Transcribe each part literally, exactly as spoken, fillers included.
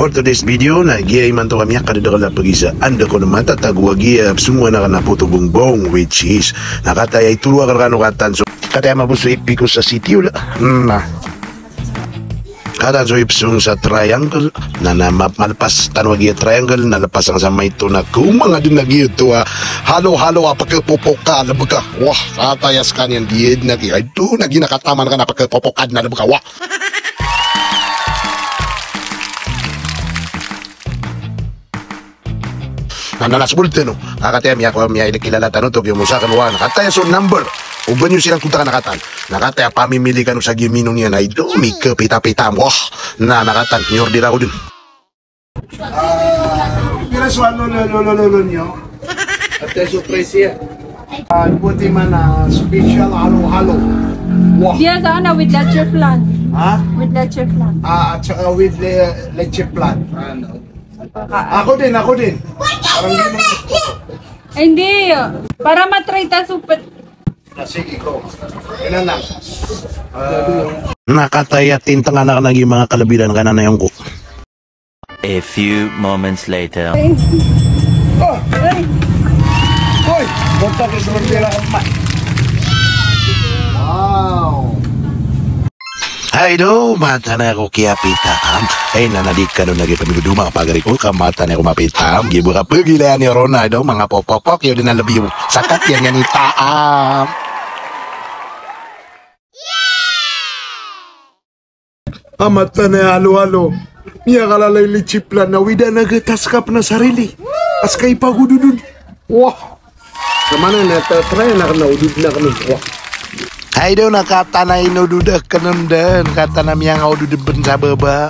For today's video, na giya imanto kami a kadadakl a pagizaan da ko na matatago a giya psongowan akn a Puto Bongbong, which is, na kataya itoro akn rkano katan so, kataya mabos so ipikos sa City Hall, na katan so ipsong sa triangle, na, na ma-, malpas tano a giya triangle, na lpas angka sa maito na kaoma nga dn a giya oto a halo-halo a pkhapopoka a lbka. Wah, kataya skaniyan di dn a giya, ay dn a giya na kataman ka na pkhapopoka dn a lbka. Wah. Na, na, na, sbol tano. Na kataya miya, ko, miya, kilala tano oto, giyoto sa kn, wah. Na kataya so number. O ba niyo siran kontakan a katan. Na kataya pamimili kano sa giya menu niyan, ay dn, mikapita-pita, wah. Na, na katan, miyorder ako dn. Ah, pira so halo, lo, lo, lo, lo, lo niyo? Ate, surprise yan. Ah, buti man, ah, special halo-halo. Wah. Yes, ano, with leche flan. Ha? With leche flan. Ah, at saka with le-, leche flan. Ano? Ako din, ako din. Parang di mo gusto. Hindi. Para matry ta supet. Ah, sige, go. Ilan lang? Ah. Na kataya tintngan akn a giya manga kalbiran ka na na iyong ko. A few moments later. Oh! Hoy! Kontak is Rondela Ahmad. Wow! Ay do, mataan ako kiyapita am. Ay, na, na di kano lagi pamidodoma, pagari ko, ka mataan ako mapita am. Gibo ka pagilayan iyo ron, ay do, manga popopok, iyo dn a lbi iyo. Sakat iyan iyan i taam. A mataan a halo-halo. Miyakalala i leche flan na wida na gtas ka pn a sarili. Aska ipagodod on. Wah. Kamana na ta-try akn na odod akn. Wah. Ay do, na kataan a inodod akn dn, kataan a miyangaodod pn sa baba.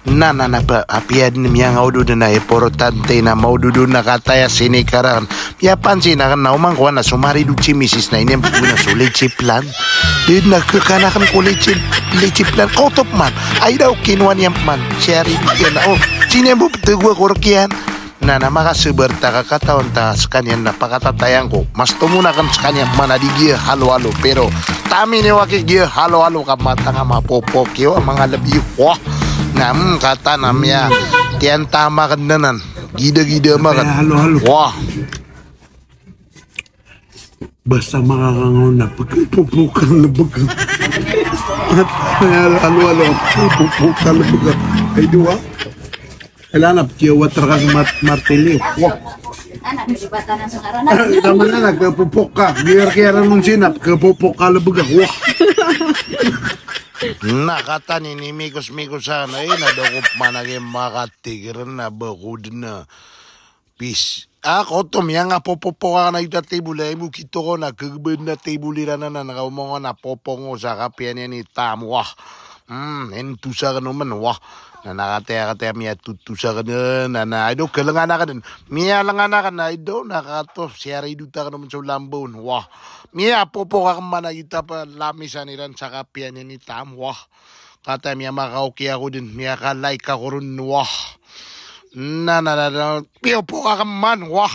Na, na, na, ba, apiya dn miyangaodod na importante na maodod on na kataya sinikar akn. Miyapansin akn na oman ko a na somarido si misis na iniyambo ko na so leche flan. Di dn a khakan akn ko leche, leche flan. Kaoto pman. Ay daw kinowa niyan pman. Siyari di dn a, o, siniyambo pthagoa ko rk iyan. Na, na makasabar ta ka katawan ta skaniyan na pakatatayang ko. Mas tomo na akn skaniyan pman a di giya halo-halo. Pero tamin iyo aki giya halo-halo ka mataan a mapopok iyo a manga lbi iyo. Wah. Na, mm, kataan a miya, tiyan tama ka dn anan. Gida-gida makan. Halo-halo. Wah. Basta makakangaw na pagpupok a lbka. Halo-halo, pagpupok a lbka. Ay, dowa. Kailangan na pagkiyawatar ka sa mat-, martilyo. Wah. Tama na, nagpupok ka. Biyar kaya rin mong sinap, pagpupok a lbka. Wah. Na kataan ini mikos-mikos a, na, eh, na dokop man a giya makatigr na bakod na. Pis. Ah, koto, miyangapopopok akn a ita table, ay mo kito ko na khagbad na table iran anan, ka oman ko na popok ngka sa kapiya niyan i taam, wah. Hmm, entosa akn oman, wah. Na, na kataya, kataya miyatotosa akn, na, na, ay do, khalangan akn dn. Miyalangan akn, ay do, na kato, siyarido ta akn oman so lambaw on, wah. Miyapopok akn man a ita pa lamisan iran sa kapiya niyan i taam, wah. Kataya miyamakaoki ako dn, miyaka-like ako ron, wah. Na, na, na, na, piyopok akn man, wah.